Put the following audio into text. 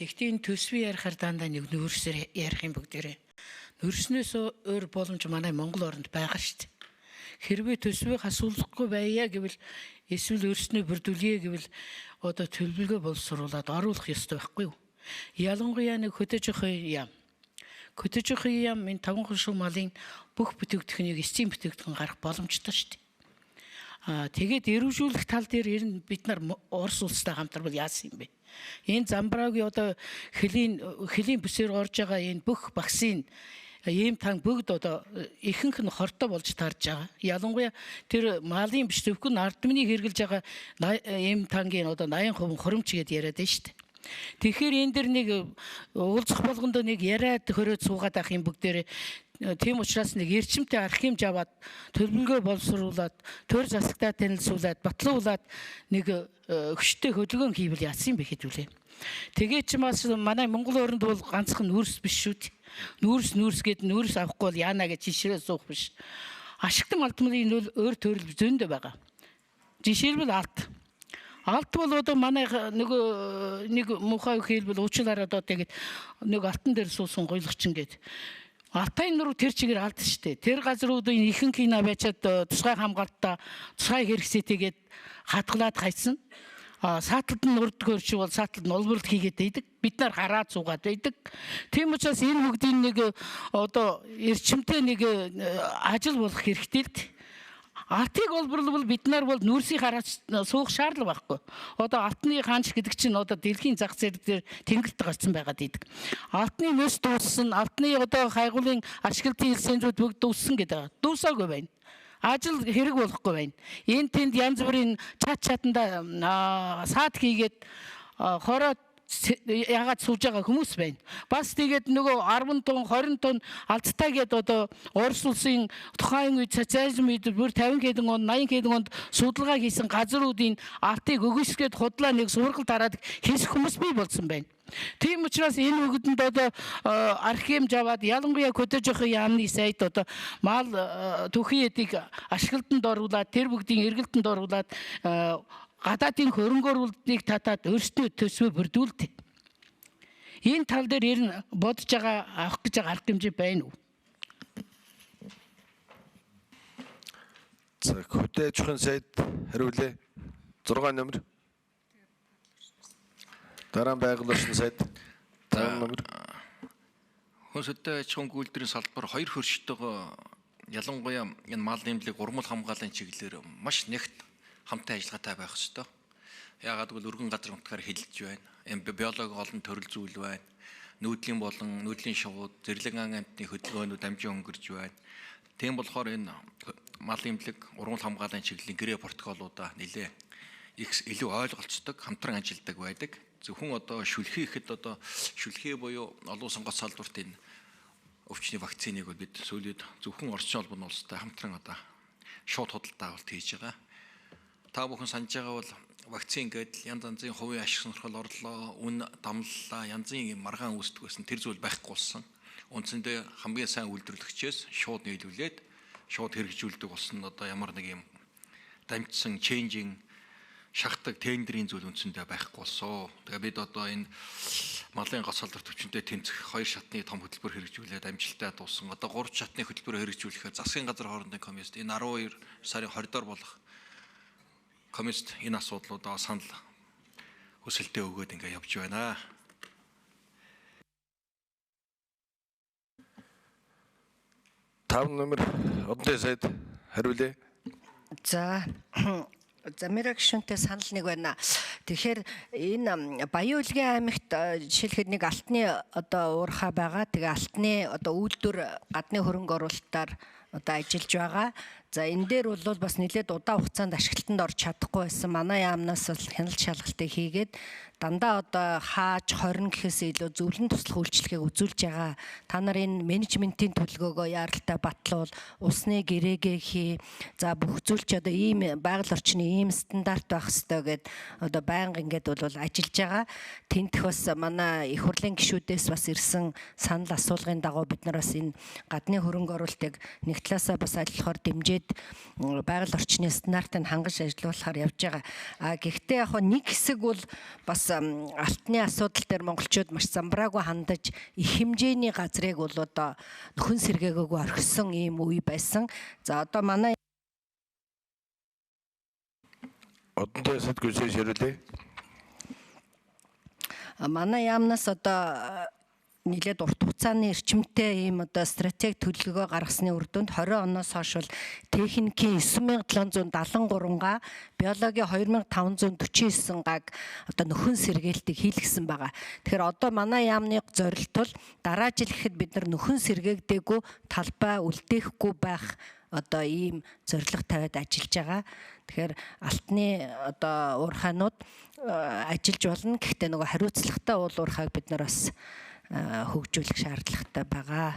Тэгтээ энэ төсвийн ярихаар дандаа нэг нүүрсээр ярих юм бүгдээрээ. Нөрснөөс өөр боломж манай Монгол оронд байгаа шүү дээ. Хэрвээ төсвийг асуулахгүй байя гэвэл эсвэл өрснөө бүрдүүлье гэвэл одоо төлбөргөө боловсруулад оруулах ёстой байхгүй юу? Ялангуяа нэг хөтөж яам. Хөтөж яам энэ таван хошуу малын бүх бүтээгдэхүүнийг эцсийн бүтээгдэхүүн гарах боломжтой шүү дээ. Тэгээд эрүүжүүлэх тал дээр ер нь бид нар Орос улстай хамтарвал яасан юм бэ? Энэ Замбраагийн одоо хөлийн бүсээр орж байгаа энэ бүх вакцин ийм тан бүгд одоо ихэнх нь хортой болж тарж байгаа. Ялангуяа тэр малын биш зөвхөн ард түмний хэрглэж байгаа ийм тангийн одоо 80% хоромч гэдээ яриад байна шүү дээ. Тэгэхээр энэ дэр нэг уулзах болгондоо нэг яриад хөрөөд суугаад ах юм бүгдээрээ. Тийм учраас нэг эрчимтэй архимж аваад төлбөргөө боловсруулад төр засагтаа танилцуулаад батлуулаад нэг хүчтэй хөдөлгөөн хийвэл яасан юм бэ хэдүүлээ. Тэгээ ч бас манай Монгол оронд бол ганцхан нүүрс биш шүү дээ. Нүүрс нүүрс гэд нүүрс авахгүй бол яана гэж жишрээ суух биш. Ашигтан алтмлын өөр төрөл зөндөө байгаа. Жишээлбэл алт. Алт бол одоо манай нөгөө нэг муухай хэлбэл уучлаарай одоо тэгээд нэг алтан дээр суусан гойлогчин гээд Алтай нуруу тэр чигээр алд штэ. Тэр газруудын ихэнх нь аваачаад тусгай хамгаалтаа тусгай хэрэгцээтэйгээд хатгалаад хайсан. Сааталд нь урд көрч бол сааталд нь улбарлт хийгээд байдаг. Бид нар хараад суугаад байдаг. Тийм учраас энэ бүгдийн нэг одоо эрчимтэй нэг ажил болох хэрэгтэй л дээ. Алтыг олборлвол бид нар бол нүүрсийг хараад суух шаардлага байхгүй. Одоо алтны хаанч гэдэг чинь одоо дэлхийн зах зээл дээр тэнгэрт гарсан байгаад идэг. Алтны нөөц дууссан, алтны одоо хайгуулын ашиглалтын хэлсэнзүүд бүгд дууссан гэдэг. Дуусаагүй байна. Ажил хэрэг болохгүй байна. Энэ тэнд янз бүрийн чат чатанда саад хийгээд хороо ягаад сууж байгаа хүмүүс байна. Бас тэгээд нөгөө 10 тонн 20 тонн алдтай гээд одоо Орос улсын тухайн үед социализм үед бүр 50 хэдэн он 80 хэдэн онд судалгаа хийсэн газруудын алтыг өгөөсгээд худлаа нэг сургал дараад хийх хүмүүс бий болсон байна. Тийм учраас энэ бүгдэнд одоо архимж аваад ялангуяа хөдөөж яамны сайд одоо мал түүхийн эдийг ашиглалтанд оруулаад тэр бүгдийн эргэлтэнд оруулаад гадаадын хөрөнгө оруулалтыг татаад өөрсдөө төсвөө бүрдүүлдэг. Энэ тал дээр ер нь бодож байгаа авах гэж байгаа арга хэмжээ байна уу? За хөдөө аж ахуйн сайд хариулъя. 6 номер. Дараа нь байгаль орчин сайд 5 номер. Хүнс хөдөө аж ахуйн үйлдвэрийн салбар хоёр хөрштэйгөө ялангуяа энэ мал нэмлэг урмал хамгааллын чиглэлээр маш нэгт хамтын ажиллагаатай байх ёстой. Яагаад гэвэл өргөн газар нутгаар хилж байна. Энэ биологи олон төрөл зүйл байна. Нүүдлийн болон нүүдлийн шувууд, зэрлэг ан амьтны хөдөлгөөнүүд дамжин өнгөрж байна. Тийм болохоор энэ мал эмнэлэг, ургамал хамгааллын чиглэлийн гэрээ протоколуудаа нэлээ их илүү ойлголцдог, хамтран ажилладаг байдаг. Зөвхөн одоо шүлхийхэд одоо шүлхий буюу олон улсын гоц салбарт энэ өвчний вакциныг бид сүүлд зөвхөн орчин холбооны улстай хамтран одоо шууд худалдаа авалт хийж байгаа. Та бүхэн санаж байгаа бол вакцин гэдэл янз янзын хувийн ашиг сонирхол орлоо, үн дамлалаа, янзын маргаан үүсдэг байсан. Тэр зүйл байхгүй болсон. Үндсэндээ хамгийн сайн үйлдвэрлэгчээс шууд нийлүүлээд шууд хэрэгжүүлдэг болсон. Одоо ямар нэг юм дамжсан changing шахдаг тендерийн зүйл үндсэндээ байхгүй болсон. Тэгээ бид одоо энэ малын гоц салбар төвчөнтэй тэмцэх хоёр шатны том хөтөлбөр хэрэгжүүлээд амжилттай дууссан. Одоо 3 шатны хөтөлбөр хэрэгжүүлэхээр засгийн газар хоорондын комисс энэ 12 сарын 20-доор болох комисс энэ асуудлуудаа санал хүсэлтээ өгөөд ингээ явж байна. 5 номер одонтой сайд хариулъя. За Замира гишүүнтэй санал нэг байна. Тэгэхээр энэ Баян Улгийн аймагт жишээлхэд нэг алтны одоо уурхай байгаа. Тэгээ алтны одоо үйлдвэр гадны хөрөнгө оруулалтаар одоо ажиллаж байгаа. За энэ дээр бол бас нэлээд удаан хугацаанд ашиглалтанд орж чадахгүй байсан. Манай яамнаас бол хяналт шалгалтыг хийгээд дандаа одоо хааж хорно гэхээс илүү зөвлөн туслах үйлчилгээг үзүүлж байгаа. Та нар энэ менежментийн төлөвлөгөөгөө яаралтай батлуул, усны гэрээгээ хий. За бүх зүйл ч одоо ийм байгаль орчны ийм стандарт байх ёстой гэд одоо байнга ингээд бол ажиллаж байгаа. Тентх бас манай их хурлын гишүүдээс бас ирсэн санал асуулгын дагуу бид нар бас энэ гадны хөрөнгө оруулалтыг нэг талаасаа бас аль болохоор дэмжиж хөгжиж байгаль орчны стандартыг хангаж ажилуулахаар явж байгаа. А гэхдээ яг нэг хэсэг бол бас алтны асуудал дээр монголчууд маш замбраагүй хандаж их хэмжээний газрыг бол одоо нөхөн сэргээгөөгүй орхисон ийм үе байсан. За одоо манай Одонтой сайд гүйцэд ширүүлээ. Манай яамнаас одоо нэлээд урт хугацааны эрчимтэй ийм одоо стратеги төлөвлөгөө гаргасны үр дүнд 20 оноос хойш бол техникийн 9773 га, биологийн 2549 гаг одоо нөхөн сэргээлтийг хийлгэсэн байгаа. Тэгэхээр одоо манай яамны зорилт бол дараа жил гэхэд бид нар нөхөн сэргээгдээгүй талбай үлдээхгүй байх одоо ийм зорилго тавиад ажиллаж байгаа. Тэгэхээр алтны одоо уурхаанууд ажиллаж болно. Гэхдээ нөгөө хариуцлагатай уул уурхайг бид нар бас хөгжүүлэх шаардлагатай байгаа.